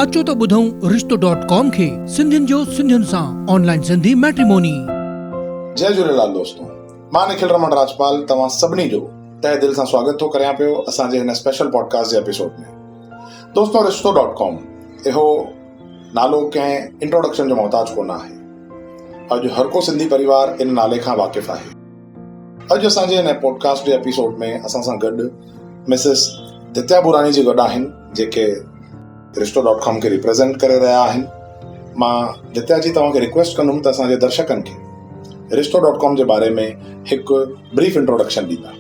اچو ته ٻڌون رشتو ڊاٽ ڪام کي سنڌين جو سنڌين سان آن لائين سنڌي ميٽريموني. جئي جهوليلال دوستو مان نکل رمڻ راجپال توهان سڀني جو تهه دل سان سواگت ٿو ڪريان پيو اسان جي هن اسپيشل پوڊڪاسٽ جي ايپيسوڊ ۾ دوستو رشتو ڊاٽ ڪام اهو نالو ڪنهن انٽروڊڪشن جو محتاج ڪونه آهي اڄ هر ڪو سنڌي پريوار ان نالي کان واقف آهي اڄ اسان جي هن پوڊڪاسٽ جي ايپيسوڊ ۾ اسان سان گڏ مسز دتيا بوراڻي جي گڏ آهن جيڪي رشتو ڊاٽ ڪام کي ريپريزنٽ ڪري رهيا آهن مان دتيا جي توهان کي ريڪويسٽ ڪندم ته اسان جي درشڪن کي رشتو ڊاٽ ڪام جي باري ۾ هڪ بريف انٽروڊڪشن ڏيندا.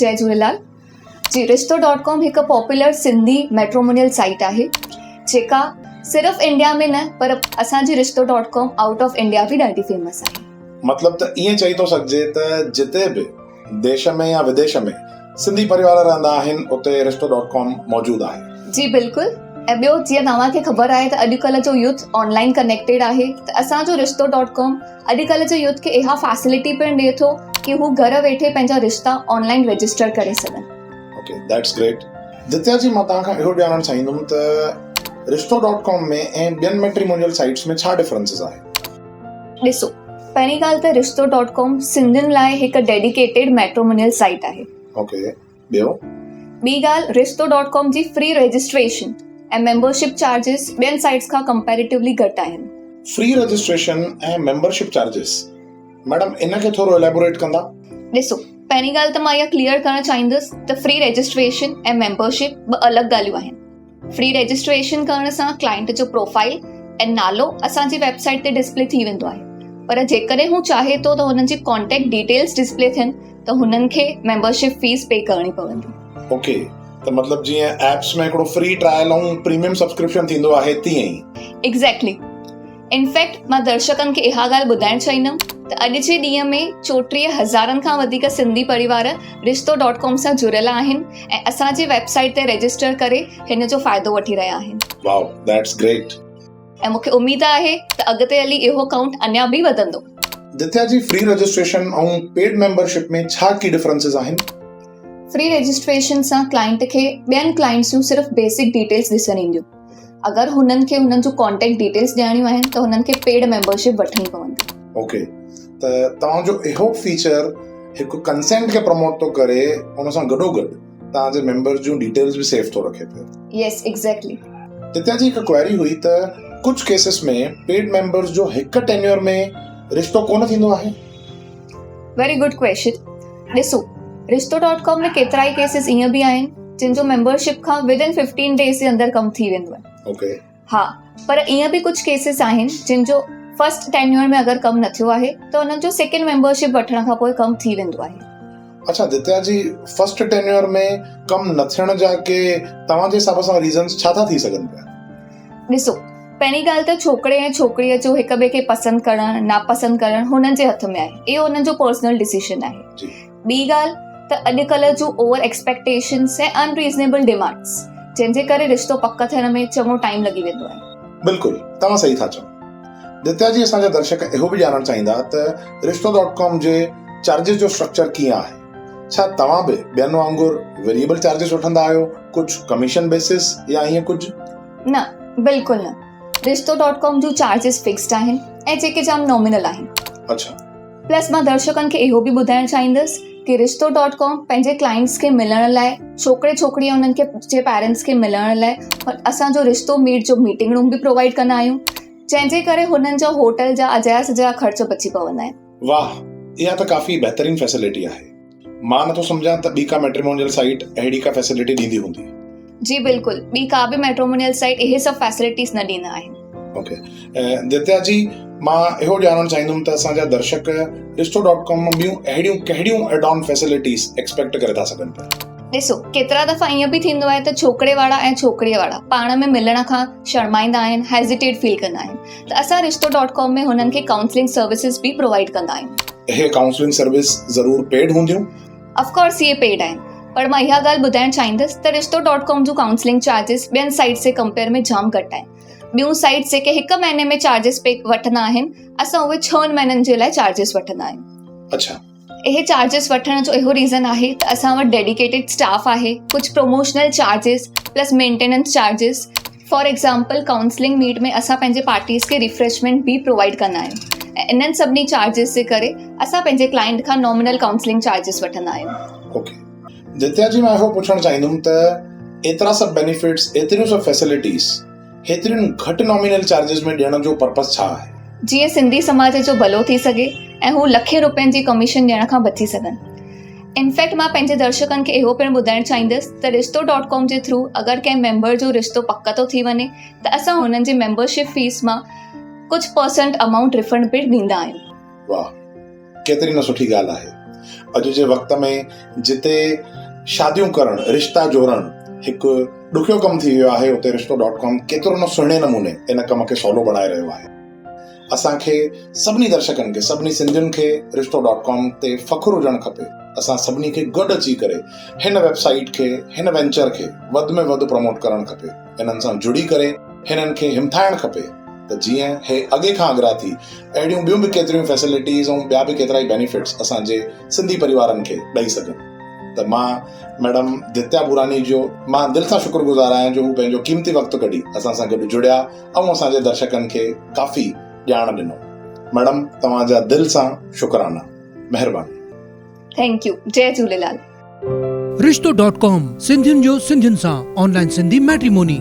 جئي جهوليلال جي رشتو ڊاٽ ڪام هڪ پاپولر سنڌي ميٽرومونيل سائيٽ آهي جيڪا صرف انڊيا ۾ نه پر اسان جي Rishto dot com out of India به ڏاڍي فيمس آهي. مطلب ته ائين چئي ٿو سگهجي ته جتي به ديش ۾ يا وديش ۾ سنڌي پريوار رهندا آهن اتي رشتو ڊاٽ ڪام موجود آهي. جي بلڪل ۽ ٻيو جيئن توهان کي خبر آهي ته اڄڪلهه جو يوٿ آن لائين ڪنيڪٽيڊ آهي ته اسان جو رشتو ڊاٽ ڪام اڄڪلهه جي يوٿ کي اها فيسلٽي پڻ ڏئي ٿو ڪي هو گهر ويٺي پنهنجا رشتا آن لائين رجسٽر ڪري سگهن. اوڪي that's great دتيا جي مان توهان کان اهو ڄاڻڻ چاهيندم ته رشتو ڊاٽ ڪام ۾ ۽ ٻين ميٽريمونيل سائيٽس ۾ ڇا ڊفرنسز آهي؟ ڏسو پهرين ڳالهه ته رشتو ڊاٽ ڪام سنڌين لاء هڪ ڊيڊيڪيٽيڊ ميٽرومونيل سائيٽ آهي. اوڪي ٻيو؟ ٻي ڳالهه رشتو ڊاٽ ڪام جي فري رجسٽريشن ۽ ميمبرشپ چارجز ٻين سائيٽس کان ڪمپيريٽولي گهٽ آهن. Free registration ۽ membership charges madam ان کي ٿورو اليبوريٽ ڪندا؟ ڏسو پهرين ڳالهه ته مان اها ڪليئر ڪرڻ چاهيندس ته فري رجسٽريشن ۽ ميمبرشپ ٻه الڳ ڳالهيون آهن. فري رجسٽريشن ڪرڻ سان ڪلائنٽ جو پروفائل ۽ نالو اسان جي ويب سائيٽ تي ڊسپلي ٿي ويندو آهي پر جيڪڏهن هو چاهي ٿو ته هنن جي ڪانٽيڪٽ ڊيٽيلز ڊسپلي ٿين ته هنن کي ميمبرشپ فيس پي ڪرڻي پوندي. اوڪي ته مطلب جيئن ايپس ۾ هڪڙو فري ٽرائل ۽ پريميم سبسڪرپشن ٿيندو آهي تيئن ئي. ايگزيڪٽلي. انفيڪٽ مان درشڪن کي اها ڳالهه ٻڌائڻ چاهيندم ته اڄ جي ڏينهن ۾ 34 هزارن کان وڌيڪ سنڌي پريوار رشتو ڊاٽ ڪام سان جڙيل آهن ۽ اسان جي ويب سائيٽ تي رجسٽر ڪري هن جو فائدو وٺي رهيا آهن. واو that's great. ۽ مون کي اميد آهي ته اڳتي هلي اهو ڪائونٽ اڃا به وڌندو. دتيا جي فري رجسٽريشن ۽ پيڊ ميمبرشپ ۾ ڇا ڪي ڊفرنسز آهن؟ فري رجسٽريشن سان ڪلائنٽ کي ٻين ڪلائنٽس جون صرف بيسڪ ڊيٽيلز ڏسڻ اينديون. اگر هنن کي هنن جون ڪانٽيڪٽ ڊيٽيلز ڏيڻيون آهن ته هنن کي پيڊ ميمبرشپ وٺڻي پوندي. اوڪي ته توهان جو اهو فيچر هڪ ڪنسينٽ کي پروموٽ ٿو ڪري ان سان گڏو گڏ توهان جي ميمبرز جون ڊيٽيلز به سيف ٿو رکي پيو. Yes exactly. دتيا جي هڪ ڪوئري هئي ته ڪجهه ڪيسز ۾ پيڊ ميمبرز جو هڪ ٽينيور ۾ رشتو ڪونه ٿيندو آهي؟ ويري گڊ ڪويشن ڏسو رشتو ڊاٽ ڪام ۾ ڪيترائي ڪيسز ائين به آهن جن جو ميمبرشپ کان ود ان 15 ڊيز جي اندر ڪم ٿي ويندو آهي اوڪي ها پر ائين به ڪجهه ڪيسز آهن جن جو فرسٽ ٽينيور ۾ اگر ڪم نه ٿيو آهي ته انهن جو سيڪنڊ ميمبرشپ وٺڻ کان پوء ڪم ٿي ويندو آهي. اڇا دتيا جي فرسٽ ٽينيور ۾ ڪم نه ٿيڻ جا ڪي توهان جي حساب سان ريزنس ڇا ٿا ٿي سگهن پيا؟ ڏسو پهرين ڳالهه ته ڇوڪري ۽ ڇوڪريء جو هڪ ٻئي کي پسند ڪرڻ ناپسند ڪرڻ هنن جي هٿ ۾ آهي اهو هنن جو پرسنل ڊسيشن آهي ٻي ڳالهه ته اڄڪلهه جون اوور ايڪسپيڪٽيشنس ۽ ان ريزنيبل ڊيمانڊس جنهن جي ڪري رشتو پڪ ٿيڻ ۾ چڱو ٽائيم لڳي ويندو آهي. بلڪل توهان صحيح ٿا چئو دتيا جي اسان جا درشڪ اهو به ڄاڻڻ چاهيندا ته رشتو ڊاٽ ڪام جي چارجز جو اسٽرڪچر ڪيئن آهي ڇا توهان به ٻين وانگر ويريبل چارجز وٺندا آهيو ڪجهه ڪميشن بيسس يا ائين ڪجهه؟ نه بلڪل نه رشتو ڊاٽ ڪام جون چارجز فڪسڊ آهن ۽ جيڪي جام نامينل آهن. اڇا. پلس مان درشڪن کي اهو به ٻڌائڻ چاهيندس ڪي رشتو ڊاٽ ڪام پنهنجي ڪلائنٽس کي ملڻ لاء ڇوڪري ڇوڪري ۽ انهن کي جي پيرنٽس کي ملڻ لاء اسان جو رشتو ميٽ جو ميٽنگ روم به پرووائيڊ ڪندا آهيون جنهن جي ڪري هنن جا هوٽل جا اجايا سجايا خرچ بچي پوندا آهن. واهه اها ته ڪافي بهترين فيسلٽي آهي. مان نٿو سمجهان ته ٻي ڪا ميٽريمونيل سائيٽ اهڙي ڪا فيسلٽي ڏيندي هوندي. جي بلڪل ٻي ڪا به ميٽريمونيل سائيٽ اهي سڀ فيسلٽيز نه ڏيندا آهن. اوڪي دتيا جي مان اهو ڄاڻڻ چاهيندم ته اسان جا درشڪ رشتو ڊاٽ ڪام مان ٻيون اهڙيون ڪهڙيون ايڊ آن فيسلٽيز ايڪسپيڪٽ ڪري ٿا سگهن پيا. ڏسو ڪيترا دفعا ائين به ٿيندو آهي ته ڇوڪري وارا ۽ ڇوڪريء وارا پاڻ ۾ ملڻ کان شرمائيندا آهن هيزيٽيٽ فيل ڪندا آهن ته اسان رشتو ڊاٽ ڪام ۾ هنن کي ڪائونسلنگ سروسز به پرووائيڊ ڪندا آهيون. اهي ڪائونسلنگ سروس ضرور پيڊ هونديون؟ آف ڪورس اهي پيڊ آهن پر مان اها ڳالهه ٻڌائڻ چاهيندس ته رشتو ڊاٽ ڪام جون ڪائونسلنگ چارجز ٻين سائيٽس جي ڪمپيئر ۾ جام گهٽ آهن. ٻيون سائيٽس جيڪي هڪ مهيني ۾ چارجز پي وٺندا آهن اسان اهي ڇهن مهينن جي لاء چارجز وٺندا آهيون. اڇا. اهي چارجز وٺڻ جو اهو ريزن آهي ته اسان وٽ ڊيڊيڪيٽيڊ اسٽاف آهي، ڪجهه promotional charges plus maintenance charges. For example counselling meet ۾ اسان پنهنجي پارٽيز کي ريفريشمينٽ به پرووائيڊ ڪندا آهيون ۽ انهن سڀني چارجز جي ڪري اسان پنهنجي ڪلائنٽ کان نامينل ڪائونسلنگ چارجز وٺندا آهيون. اوڪي دتيا جي مان اهو پڇڻ چاهيندم ته ايترا سڀ بينيفٽس ايتريون سڀ فيسلٽيز هيترين گهٽ نامينل چارجز ۾ ڏيڻ جو پرپس ڇا آهي؟ جيئن سنڌي سماج جو ڀلو ٿي سگهي ۽ هو لکين روپين جي ڪميشن ڏيڻ کان بچي سگهن. انفيڪٽ مان پنهنجي درشڪن کي اهو پڻ ٻڌائڻ چاهيندس ته رشتو ڊاٽ ڪام جي ٿرو اگر ڪنهن ميمبر جو رشتو پڪ ٿو ٿي وڃي ته اسان هنن جي ميمبرشپ فيس مان ڪجهه پرسنٽ امائونٽ ريفنڊ پڻ ڏيندا آهيون. واهه ڪيتري نه سٺي ڳالهه آهي. اڄ جي وقت ۾ جتي شاديون ڪرڻ، رشتا جوڙڻ هڪ ڏکيو ڪم ٿي ويو آهي اتي رشتو ڊاٽ ڪام ڪيترو نه سهڻي نموني ان ڪم کي سولو بڻائي رهيو آهي. اسان کي سڀني درشڪن کي سڀني سنڌين کي رشتو ڊاٽ ڪام تي فخر هجڻ کپي اسان سڀني کي گڏ اچي ڪري هن ويب سائيٽ کي هن وينچر کي وڌ ۾ وڌ پروموٽ ڪرڻ کپي هنن سان جڙي ڪري هنن کي همٿائڻ کپي ته جيئن هي اڳي کان اڳرا ٿي اهڙيون ٻيون به ڪيتريون فيسلٽيز ۽ ٻيا به ڪيترائي بينيفٽس اسان جي سنڌي پريوارن کي ڏئي سگهن ته مان ميڊم دتيا بوراني جو مان دل سان شڪر گذار آهيان جو هو پنهنجو قيمتي وقت ڪڍي اسان سان گڏ جڙيا ۽ اسان جي درشڪن کي ڪافي ڄاڻ ڏنو ميڊم توهان جا دل سان شڪرانا مهرباني. Thank you جئي جهوليلال. رشتو ڊاٽ ڪام سنڌين جو سنڌين سان آن لائين سنڌي ميٽريموني.